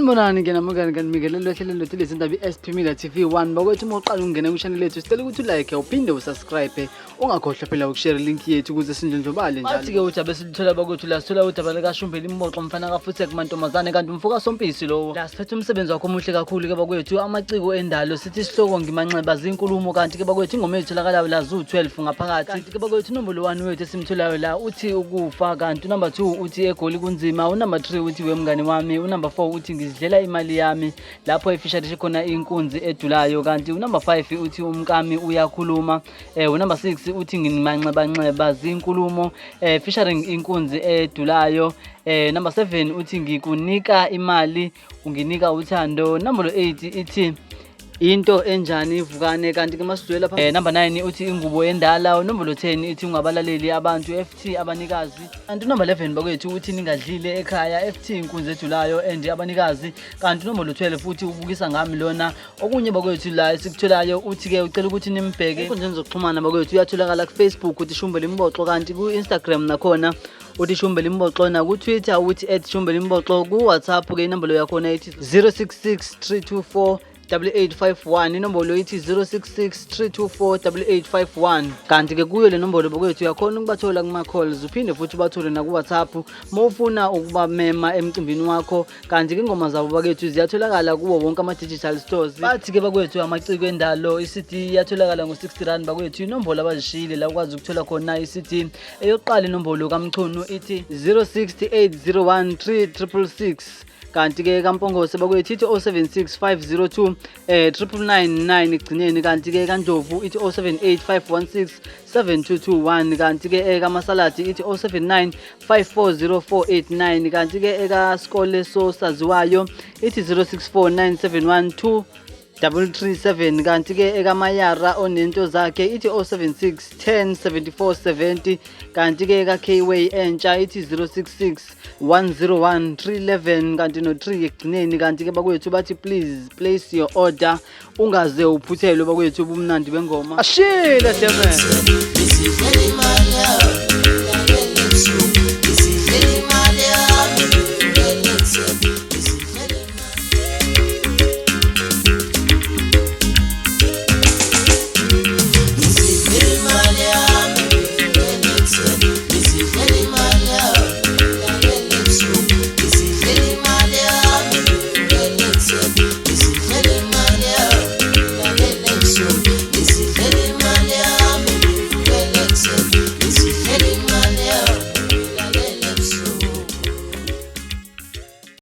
Sanibonani ke namukani kanibingelelo ehlelweni lethu lezindaba i-SP Media TV 1. Bakwethu, uma uqala ukungena kwi-channel lethu, sicela ukuthi ulike uphinde usubscribe, ungakhohlwa phela ukushare link yethu ukuze sindlondlobale njalo. Bathi-ke udaba esiluthola bakwethu la, sithola udaba likaShumbela Imboxo, mfana kaFutsek mantombazane, kanti umfoka Sompisi lowo. La siphethe umsebenzi wakho omuhle kakhulu ke bakwethu, Amaciko Endalo. Sithi isihloko ngimanxeba zinkulumo, kanti ke bakwethu ingoma ezitholakalayo la ziwu-12 ngaphakathi. Kanti ke bakwethu unombolo 1 wethu esimtholayo la uthi ukufa, kanti unumber 2 uthi eGoli kunzima, unumber 3 uthi wemngani wami, unumber 4 uthi ngizidlela imali yami, lapho efisharishe khona inkunzi edulayo, kanti unumber 5 uthi umkami uyakhuluma, unumber 6 uthi ngimanxebanxeba zinkulumo, featuring inkunzi edulayo, number 7 uthi ngikunika imali unginika uthando, number 8 ithi into enjani ivukane, kanti ke masidlulela number 9 uthi ingubo endala, nombolo 10 ithi ungabalaleli abantu ft abanikazi, kanti number 11 bakwethu uthi ningadlile ekhaya ft inkunzi ejulayo and abanikazi, kanti nombolo 12 uthi ubukisa ngami lona. Okunye bakwethu la esikutholayo, uthi-ke ucela ukuthi nimbheke enkundleni zokuxhumana. Bakwethu, uyatholakala kuFacebook uthi Shumbela Imboxo, kanti ku-Instagram nakhona uthi Shumbela Imboxo, naku-Twitter uthi @ShumbelaImboxo. Ku-WhatsApp-ke inombolo yakhona ithi 066 324 8851, inombolo ithi 066 324 8851. Kanti-ke kuyo le nombolo bakwethu uyakhona ukubathola kuma-calls, uphinde futhi ubathole naku-WhatsApp uma ufuna ukubamema emcimbini wakho. Kanti-ke ingoma zabo bakwethu ziyatholakala kuwo wonke ama-digital stores. Bathi-ke bakwethu, Amaciko Endalo, i-CD iyatholakala ngo-60 rand. Bakwethu, inombolo abazishiyile la ukwazi ukuthola khona i-CD, eyokuqala inombolo kaMchunu ithi 068 01 3666, kanti-ke kaMpongose bakwethu ithi 076 502 9999 ekugcineni, kanti-ke kaNdlovu ithi 078 516 7221, kanti-ke ekaMasaladi ithi 079 540489, kanti-ke ekaSikole Sosaziwayo ithi 064 971 2 337, kanti-ke ekaMayara onento zakhe ithi 076 10 74 70, kanti-ke eka-Kway entsha ithi 066 101 311, kanti no-3 ekugcineni. Kanti-ke bakwethu bathi please place your order, ungaze uphuthelwe bakwethu ubumnandi bengoma. Ashile Durban. Ngizidlela imali yami.